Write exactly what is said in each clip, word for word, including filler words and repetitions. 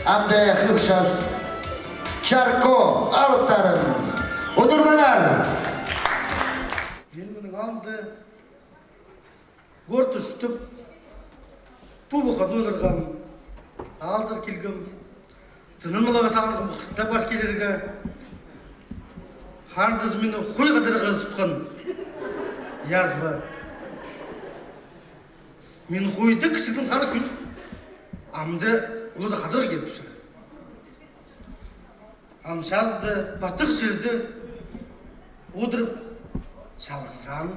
Амды хынығ час Чарко алыптарын. Удурлаңар! Мин мының алнында город ӱстӱп, пу выходнойларға алзар килгем. Тынанмаларға сағынғам, хыстап пар килерге. Хардазым мині хой хадарарға сыххан. Язва. Мин хойны кічігдең сағынып кӧргем. Амды улуғ хадарарға киліп тур. Ам чазыда патығ чирде одырып чалғызам.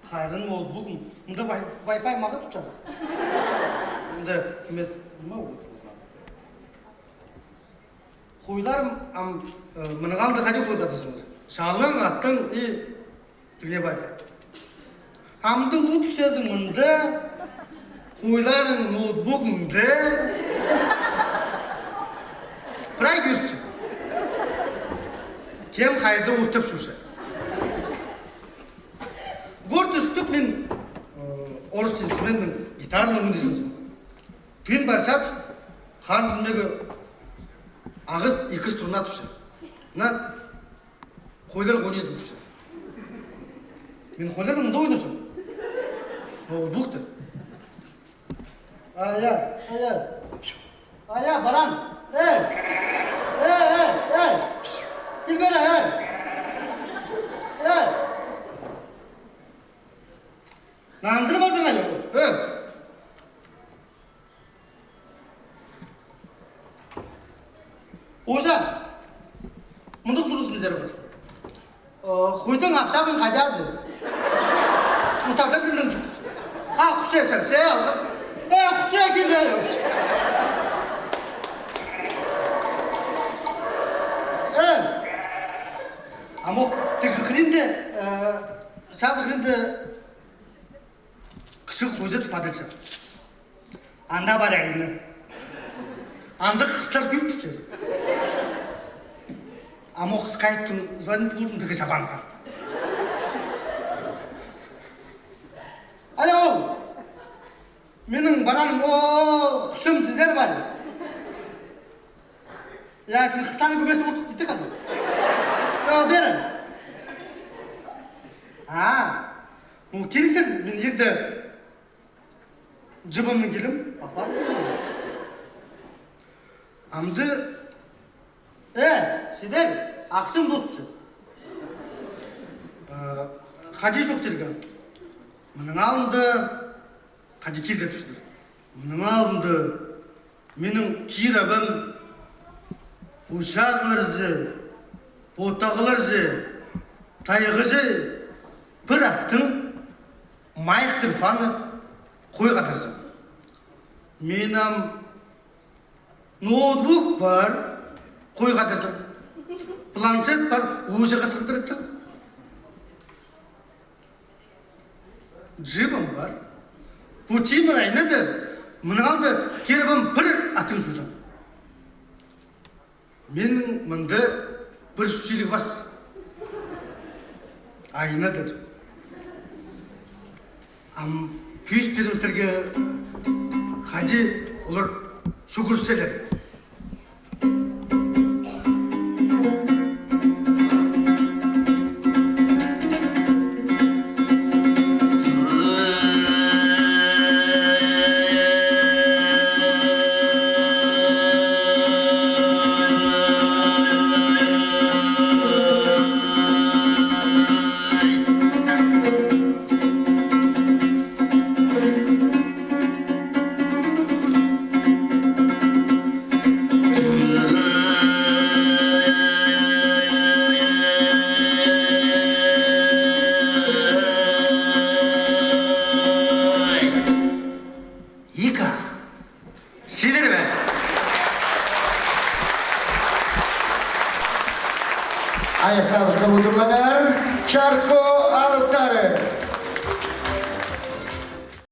Хайзы ноутбугым. Мында вай-, вай-фай мағат тутча. Мында кӧмес, ниме ол? Хойларым, ам, э, мының алнында хайди хой хадарҷаңнар? Чалаң аттаң и тігіне пар. Амды утчазың мында, хойларың ноутбугыңда. Прай кӧрче. Кем хайда утып чӧрче. Город ӱстӱп мин, э, орыс инструментнең, гитаранаң ойнаҷаңмын. Пӱӱн парчам, харын сынмағы ағас ікі струна тіпче. На, хойлар ойназың тіпче. Мин хойларнаң мында ойнаҷаңмын. Ноутбукта. Ая, ая. Ая, баран. Эй! Эй, эй, эй! Кил бері, эй! Эй! Нандырмазың, ая. Эй! Ожа, мындағ сурығ сірерге пар. Э, хойның апчағын хайди ады? Ну, тадар тілінең чох. А, хусай, сән, сән, алғыс. Э, хусай, кил, э. Э. Амох, тігі хыринда, э, чазы хыринда кічіг хоза тіп адалча. Анда пар айна. Анда хыстар кӧп тіпче. Амох скайптаң звонить полдым тігі чабанға. Алло, минің бараным, о, хусым сірер пар. Я, син хыстарны кӧмес ортых титтік аны. О, бері. А, ну, килсін, мин ирте джибімнең килем, апар. Амды, э, сірер, ахчам тоозылча. Э, хайди чоохтирға. Мының алнында хайди килді тіпчелер. Мының алнында минің киребім пу чазыларҷы, пу тағларҷы, тайғаҷы пір аттың майыхтыр фаны хой хадарҷаң. Мин ам ноутбук пар, хой хадарҷаң. Планшет пар, ууҷаға сыхтырчаң. Джибім пар. Пу тимір айнадаң мының алнында киребім пір аттың чуртаң. Минің мында пір сӱсчіліг пас. Айнадар. Ам кӧзіт пирем сірерге, хайди олар чӱгӱрчелер. Ікі. Сидір бе? Ая сағысты удурлаңар, Чарко алыптары.